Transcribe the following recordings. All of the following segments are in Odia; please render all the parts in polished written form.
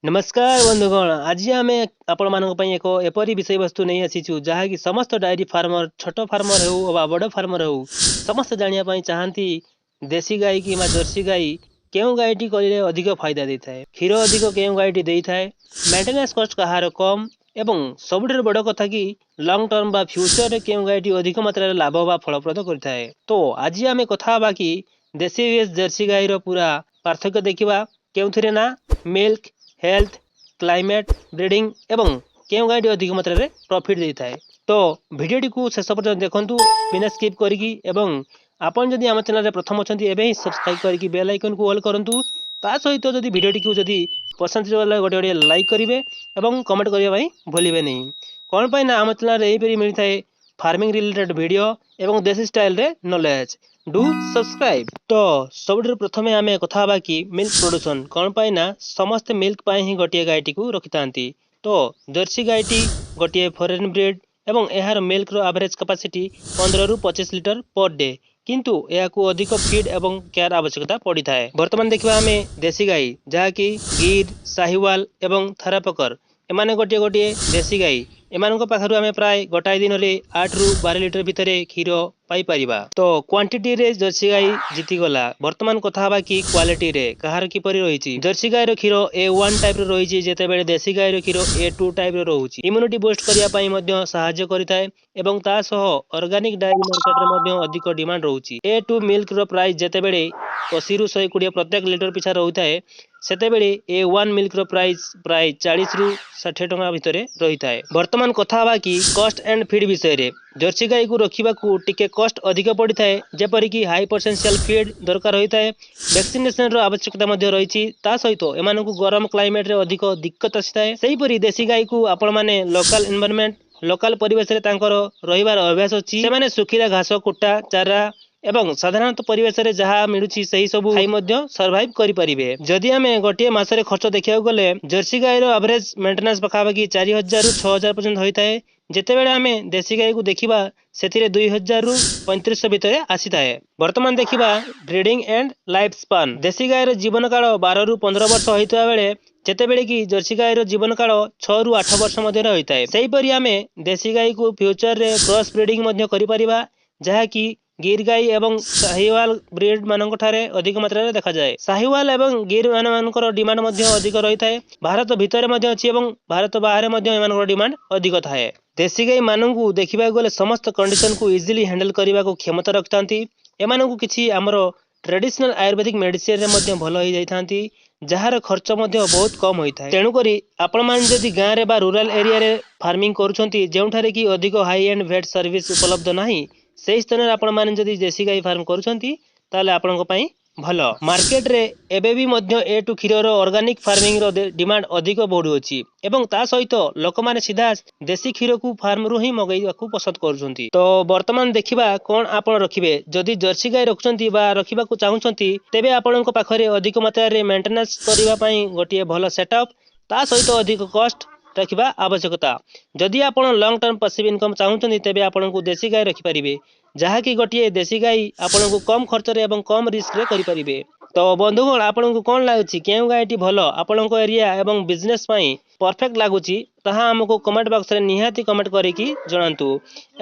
ନମସ୍କାର ବନ୍ଧୁଗଣ, ଆଜି ଆମେ ଆପଣମାନଙ୍କ ପାଇଁ ଏକ ଏପରି ବିଷୟବସ୍ତୁ ନେଇ ଆସିଛୁ, ଯାହାକି ସମସ୍ତ ଡାଏରୀ ଫାର୍ମର, ଛୋଟ ଫାର୍ମର ହେଉ ବା ବଡ଼ ଫାର୍ମର ହେଉ, ସମସ୍ତେ ଜାଣିବା ପାଇଁ ଚାହାନ୍ତି, ଦେଶୀ ଗାଈ କିମ୍ବା ଜର୍ସି ଗାଈ କେଉଁ ଗାଈଟି କରିଲେ ଅଧିକ ଫାଇଦା ଦେଇଥାଏ, କ୍ଷୀର ଅଧିକ କେଉଁ ଗାଈଟି ଦେଇଥାଏ, ମେଣ୍ଟେନାନ୍ସ କଷ୍ଟ କାହାର କମ୍ ଏବଂ ସବୁଠାରୁ ବଡ଼ କଥା କି ଲଙ୍ଗ ଟର୍ମ ବା ଫ୍ୟୁଚରରେ କେଉଁ ଗାଈଟି ଅଧିକ ମାତ୍ରାରେ ଲାଭ ବା ଫଳପ୍ରଦ କରିଥାଏ। ତ ଆଜି ଆମେ କଥା ହେବା କି ଦେଶୀ ଭେସ୍ ଜର୍ସି ଗାଈର ପୁରା ପାର୍ଥକ୍ୟ ଦେଖିବା, କେଉଁଥିରେ ନା ମିଲ୍କ, ହେଲ୍ଥ, କ୍ଲାଇମେଟ୍, ବ୍ରିଡ଼ିଂ ଏବଂ କେଉଁ ଗାଈଟି ଅଧିକ ମାତ୍ରାରେ ପ୍ରଫିଟ୍ ଦେଇଥାଏ। ତ ଭିଡ଼ିଓଟିକୁ ଶେଷ ପର୍ଯ୍ୟନ୍ତ ଦେଖନ୍ତୁ ବିନା ସ୍କିପ୍ କରିକି ଏବଂ ଆପଣ ଯଦି ଆମ ଚ୍ୟାନେଲରେ ପ୍ରଥମ ଅଛନ୍ତି, ଏବେ ହିଁ ସବସ୍କ୍ରାଇବ୍ କରିକି ବେଲ୍ ଆଇକନ୍କୁ ଅଲ୍ କରନ୍ତୁ। ତା ସହିତ ଯଦି ଭିଡ଼ିଓଟିକୁ ଯଦି ପସନ୍ଦ ଥିବ, ଗୋଟେ ଗୋଟେ ଲାଇକ୍ କରିବେ ଏବଂ କମେଣ୍ଟ କରିବା ପାଇଁ ଭୁଲିବେ ନାହିଁ। କ'ଣ ପାଇଁ ନା ଆମ ଚ୍ୟାନେଲରେ ଏହିପରି ମିଳିଥାଏ ଫାର୍ମିଂ ରିଲେଟେଡ୍ ଭିଡ଼ିଓ ଏବଂ ଦେଶୀ ଷ୍ଟାଇଲରେ ନଲେଜ। Do subscribe. ତ ସବୁଠାରୁ ପ୍ରଥମେ ଆମେ କଥା ହେବା କି ମିଲ୍କ ପ୍ରଡକ୍ସନ୍। କ'ଣ ପାଇଁ ନା ସମସ୍ତେ ମିଲ୍କ ପାଇଁ ହିଁ ଗୋଟିଏ ଗାଈଟିକୁ ରଖିଥାନ୍ତି। ତ ଜର୍ସି ଗାଈଟି ଗୋଟିଏ ଫରେନ୍ ବ୍ରିଡ୍ ଏବଂ ଏହାର ମିଲ୍କର ଆଭରେଜ କାପାସିଟି 15ରୁ 25 ଲିଟର ପର୍ ଡେ, କିନ୍ତୁ ଏହାକୁ ଅଧିକ ଫିଡ୍ ଏବଂ କେୟାର ଆବଶ୍ୟକତା ପଡ଼ିଥାଏ। ବର୍ତ୍ତମାନ ଦେଖିବା ଆମେ ଦେଶୀ ଗାଈ, ଯାହାକି ଗିର୍, ସାହିୱାଲ ଏବଂ ଥାରପକର। ଏମାନେ ଗୋଟିଏ ଗୋଟିଏ ଦେଶୀ ଗାଈ। ଏମାନଙ୍କ ପାଖରୁ ଆମେ ପ୍ରାୟ ଗୋଟାଏ ଦିନରେ 8ରୁ 12 ଲିଟର ଭିତରେ କ୍ଷୀର ପାଇପାରିବା। ତ କ୍ୱାଣ୍ଟିଟିରେ ଜର୍ସି ଗାଈ ଜିତିଗଲା। ବର୍ତ୍ତମାନ କଥା ହେବା କି କ୍ୱାଲିଟିରେ କାହାର କିପରି ରହିଛି। ଜର୍ସି ଗାଈର କ୍ଷୀର ଏ ୱାନ୍ ଟାଇପ୍ର ରହିଛି, ଯେତେବେଳେ ଦେଶୀ ଗାଈର କ୍ଷୀର ଏ ଟୁ ଟାଇପ୍ର ରହୁଛି। ଇମ୍ୟୁନିଟି ବୁଷ୍ଟ କରିବା ପାଇଁ ମଧ୍ୟ ସାହାଯ୍ୟ କରିଥାଏ ଏବଂ ତା ସହ ଅର୍ଗାନିକ ଡାଏରୀ ମାର୍କେଟରେ ମଧ୍ୟ ଅଧିକ ଡିମାଣ୍ଡ ରହୁଛି। ଏ ଟୁ ମିଲ୍କର ପ୍ରାଇସ୍ ଯେତେବେଳେ 80ରୁ 120 ପ୍ରତ୍ୟେକ ଲିଟର ପିଛା ରହୁଥାଏ, ସେତେବେଳେ ଏ ୱାନ୍ ମିଲ୍କର ପ୍ରାଇସ୍ ପ୍ରାୟ 40ରୁ 60 ଟଙ୍କା ଭିତରେ ରହିଥାଏ। ବର୍ତ୍ତମାନ କଥା ହେବା କି କଷ୍ଟ ଆଣ୍ଡ ଫିଡ୍ ବିଷୟରେ। ଜର୍ସି ଗାଈକୁ ରଖିବାକୁ ଟିକେ କଷ୍ଟ ଅଧିକ ପଡ଼ିଥାଏ, ଯେପରିକି ହାଇ ପୋଟେନ୍ସିଆଲ ଫିଡ୍ ଦରକାର ହୋଇଥାଏ, ଭ୍ୟାକ୍ସିନେସନର ଆବଶ୍ୟକତା ମଧ୍ୟ ରହିଛି। ତା ସହିତ ଏମାନଙ୍କୁ ଗରମ କ୍ଲାଇମେଟରେ ଅଧିକ ଦିକ୍କତ ଆସିଥାଏ। ସେହିପରି ଦେଶୀ ଗାଈକୁ ଆପଣମାନେ ଲୋକାଲ ଏନଭାରମେଣ୍ଟ, ଲୋକାଲ ପରିବେଶରେ ତାଙ୍କର ରହିବାର ଅଭ୍ୟାସ ଅଛି। ସେମାନେ ଶୁଖିଲା ଘାସ, କୁଟା, ଚାରା ଏବଂ ସାଧାରଣତଃ ପରିବେଶରେ ଯାହା ମିଳୁଛି, ସେହି ସବୁ ଖାଇ ମଧ୍ୟ ସର୍ଭାଇଭ କରିପାରିବେ। ଯଦି ଆମେ ଗୋଟିଏ ମାସରେ ଖର୍ଚ୍ଚ ଦେଖିବାକୁ ଗଲେ, ଜର୍ସି ଗାଈର ଆଭରେଜ ମେଣ୍ଟେନାନ୍ସ ପାଖାପାଖି 4000ରୁ 6000 ପର୍ଯ୍ୟନ୍ତ ହୋଇଥାଏ, ଯେତେବେଳେ ଆମେ ଦେଶୀ ଗାଈକୁ ଦେଖିବା, ସେଥିରେ 2000ରୁ 3500 ଭିତରେ ଆସିଥାଏ। ବର୍ତ୍ତମାନ ଦେଖିବା ବ୍ରିଡିଂ ଆଣ୍ଡ ଲାଇଫ ସ୍ପାନ୍। ଦେଶୀ ଗାଈର ଜୀବନ କାଳ 12ରୁ 15 ବର୍ଷ ହୋଇଥିବା ବେଳେ, ଯେତେବେଳେ କି ଜର୍ସି ଗାଈର ଜୀବନ କାଳ 6ରୁ 8 ବର୍ଷ ମଧ୍ୟରେ ହୋଇଥାଏ। ସେହିପରି ଆମେ ଦେଶୀ ଗାଈକୁ ଫ୍ୟୁଚରରେ କ୍ରସ୍ ବ୍ରିଡିଂ ମଧ୍ୟ କରିପାରିବା, ଯାହାକି ଗିର୍ ଗାଈ ଏବଂ ସାହିୱାଲ ବ୍ରିଡ ମାନଙ୍କ ଠାରେ ଅଧିକ ମାତ୍ରାରେ ଦେଖାଯାଏ। ସାହିୱାଲ ଏବଂ ଗିର୍ ମାନଙ୍କର ଡିମାଣ୍ଡ ମଧ୍ୟ ଅଧିକ ରହିଥାଏ। ଭାରତ ଭିତରେ ମଧ୍ୟ ଅଛି ଏବଂ ଭାରତ ବାହାରେ ମଧ୍ୟ ଏମାନଙ୍କର ଡିମାଣ୍ଡ ଅଧିକ ଥାଏ। ଦେଶୀ ଗାଈ ମାନଙ୍କୁ ଦେଖିବାକୁ ଗଲେ ସମସ୍ତ କଣ୍ଡିସନକୁ ଇଜିଲି ହ୍ୟାଣ୍ଡେଲ କରିବାକୁ କ୍ଷମତା ରଖିଥାନ୍ତି। ଏମାନଙ୍କୁ କିଛି ଆମର ଟ୍ରେଡିସନାଲ ଆୟୁର୍ବେଦିକ ମେଡିସିନରେ ମଧ୍ୟ ଭଲ ହେଇଯାଇଥାନ୍ତି, ଯାହାର ଖର୍ଚ୍ଚ ମଧ୍ୟ ବହୁତ କମ ହୋଇଥାଏ। ତେଣୁକରି ଆପଣମାନେ ଯଦି ଗାଁରେ ବା ରୁରାଲ ଏରିଆରେ ଫାର୍ମିଂ କରୁଛନ୍ତି, ଯେଉଁଠାରେ କି ଅଧିକ ହାଇ ଏଣ୍ଡ ଭେଟ୍ ସର୍ଭିସ ଉପଲବ୍ଧ ନାହିଁ, ସେହି ସ୍ଥାନରେ ଆପଣମାନେ ଯଦି ଦେଶୀ ଗାଈ ଫାର୍ମ କରୁଛନ୍ତି, ତାହେଲେ ଆପଣଙ୍କ ପାଇଁ ଭଲ। ମାର୍କେଟରେ ଏବେ ବି ମଧ୍ୟ ଏ ଟୁ କ୍ଷୀରର ଅର୍ଗାନିକ ଫାର୍ମିଂର ଡିମାଣ୍ଡ ଅଧିକ ବଢ଼ୁଅଛି ଏବଂ ତା ସହିତ ଲୋକମାନେ ସିଧା ଦେଶୀ କ୍ଷୀରକୁ ଫାର୍ମରୁ ହିଁ ମଗେଇବାକୁ ପସନ୍ଦ କରୁଛନ୍ତି। ତ ବର୍ତ୍ତମାନ ଦେଖିବା କ'ଣ ଆପଣ ରଖିବେ। ଯଦି ଜର୍ସି ଗାଈ ରଖୁଛନ୍ତି ବା ରଖିବାକୁ ଚାହୁଁଛନ୍ତି, ତେବେ ଆପଣଙ୍କ ପାଖରେ ଅଧିକ ମାତ୍ରାରେ ମେଣ୍ଟେନାନ୍ସ କରିବା ପାଇଁ ଗୋଟିଏ ଭଲ ସେଟଅପ୍, ତା ସହିତ ଅଧିକ କଷ୍ଟ ରଖିବା ଆବଶ୍ୟକତା। ଯଦି ଆପଣ ଲଙ୍ଗ ଟର୍ମ ପାସିଭ୍ ଇନକମ୍ ଚାହୁଁଛନ୍ତି, ତେବେ ଆପଣଙ୍କୁ ଦେଶୀ ଗାଈ ରଖିପାରିବେ, ଯାହାକି ଗୋଟିଏ ଦେଶୀ ଗାଈ ଆପଣଙ୍କୁ କମ୍ ଖର୍ଚ୍ଚରେ ଏବଂ କମ୍ ରିସ୍କରେ କରିପାରିବେ। ତ ବନ୍ଧୁଗଣ, ଆପଣଙ୍କୁ କ'ଣ ଲାଗୁଛି, କେଉଁ ଗାଈଟି ଭଲ ଆପଣଙ୍କ ଏରିଆ ଏବଂ ବିଜନେସ୍ ପାଇଁ ପରଫେକ୍ଟ ଲାଗୁଛି, ତାହା ଆମକୁ କମେଣ୍ଟ ବକ୍ସରେ ନିହାତି କମେଣ୍ଟ କରିକି ଜଣାନ୍ତୁ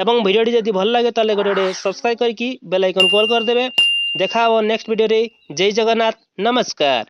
ଏବଂ ଭିଡ଼ିଓଟି ଯଦି ଭଲ ଲାଗେ, ତାହେଲେ ଗୋଟେ ଗୋଟେ ସବସ୍କ୍ରାଇବ୍ କରିକି ବେଲ୍ ଆଇକନ୍ କଲ୍ କରିଦେବେ। ଦେଖା ହେବ ନେକ୍ସଟ ଭିଡ଼ିଓରେ। ଜୟ ଜଗନ୍ନାଥ, ନମସ୍କାର।